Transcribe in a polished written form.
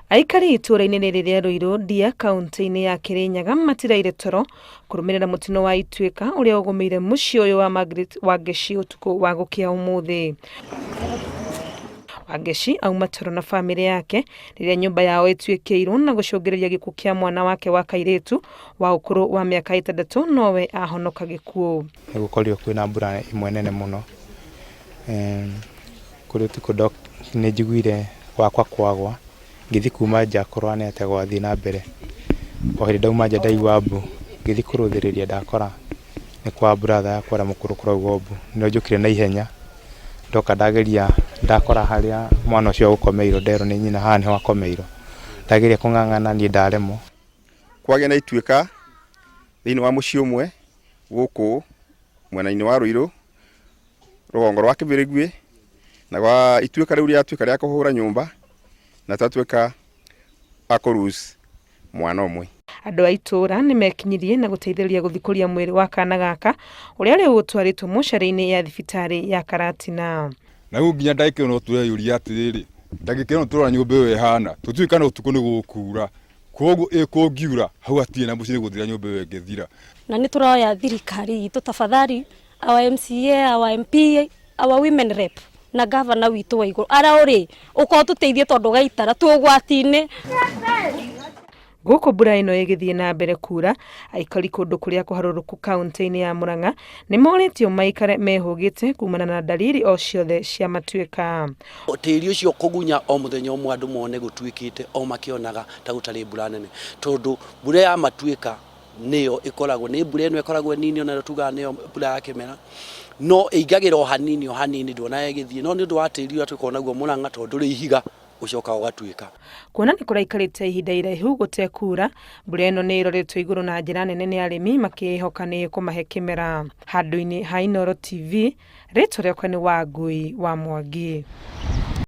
Aikari itũũra-inĩ rĩrĩ rĩa Ruiru, Ndia, kauntĩ-inĩ ya Kirinyaga matiraire toro kũrũmĩrĩra mũtino wa Ituĩka ũrĩa ũgũmĩire mũciĩ ũyũ wa Margaret Wangeci ũtukũ wa gũkĩa ũmũthĩ. Wangeci auma toro na bamĩrĩ yake rĩrĩa nyũmba yao ĩtuĩkĩirwo na gũcũngĩrĩria gĩkuũ kĩa mwana wake wa kairĩtu wa ũkũrũ wa mĩaka ĩtandatũ nowe ahonoka gĩkuũ. Nĩ gũkorirwo kwĩna mbura ĩmwe nene mũno, Kũrĩ ũtukũ nĩ njiguire gwakwa kwagwa, ngĩthiĩ kuma nja kũrora nĩ atĩa gwathiĩ na mbere. O hĩndĩ ndauma nja ndaigua mbu, ngĩthiĩ kũrũthĩrĩria ndakora nĩ kwa brother yakwa ũrĩa mũkũrũ kũraugwo mbu. Nĩrĩo njũkire na ihenya, ndoka ndageria ndakora harĩa mwana ũcio egũkomeirwo nderwo nĩ nyina haha nĩho akomeirwo. Ndageria kũng'ang'ana niĩ ndaremwo. Kwagĩa na ituĩka thĩinĩ wa mũciĩ ũmwe gũkũ mwena-inĩ wa Ruiru, rũgongo rwa Kĩbĩrĩguĩ, na gwa ituĩka rĩu rĩatuĩka rĩa kũhũra nyũmba na twatuĩka a kũ lose mwana ũmwe. Andũ a itũũra nĩmekinyirie na gũteithĩrĩria gũthikũria mwĩrĩ wa kana gaka ũrĩa rĩu ũtwarĩtwo mocarĩ-inĩ ya thibitarĩ ya Karatina. Na rĩu nginya ndagĩka ĩno no tũreyũria atĩrĩrĩ, ndagĩka ĩno tũrona nyũmba ĩyo ĩhana, tũtiũĩ kana ũtukũ nĩ gũkura, koguo ĩ kũngiura hau hatirĩ na mũciĩ nĩ gũthira nyũmba ĩyo ĩngĩthira. Na nĩ tũroya thirikari itũ tafadhali, our MCA, our MP, our women rep na gavana witũ wa igũrũ ara ũrĩ ũka ũtũteithie tondũ gaitara twĩ ũgwati-inĩ. Gũkũ mbura ĩno ĩgĩthiĩ na mbere kuura, aikari kũndũ kũrĩa kũharũrũku kauntĩ-inĩ ya Murang'a nĩ morĩtio maikare mehũgĩte kumana na dalili o ciothe cia matuĩka. Tĩri ũcio kũgunya o mũthenya ũmwe andũ mone gũtuĩkĩte o makĩonaga ta gũtarĩ mbura nene, tondũ mbura ya matuĩka nĩyo ĩkoragwo nĩ mbura ĩno ĩkoragwo nini ona tugaga nĩyo mbura ya kĩmera, no ĩingagĩra o hanini o hanini nduonaga ĩgĩthiĩ, no nĩ ũndũ wa tĩri ũrĩa tũkoragwo naguo Mũrang'a tondũ ndũrĩ ihiga ũcokaga ũgatuĩka. Kuona nĩ kũraikarĩte ihinda iraihu gũtekura, mbura ĩno nĩ ĩroretwo igũrũ na njĩra nene nĩ arĩmi makĩĩhoka nĩ ĩkũmahe kĩmera. Handũ-inĩ ha Inooro TV, rĩtwa rĩakwa nĩ Wangui wa Mwangi.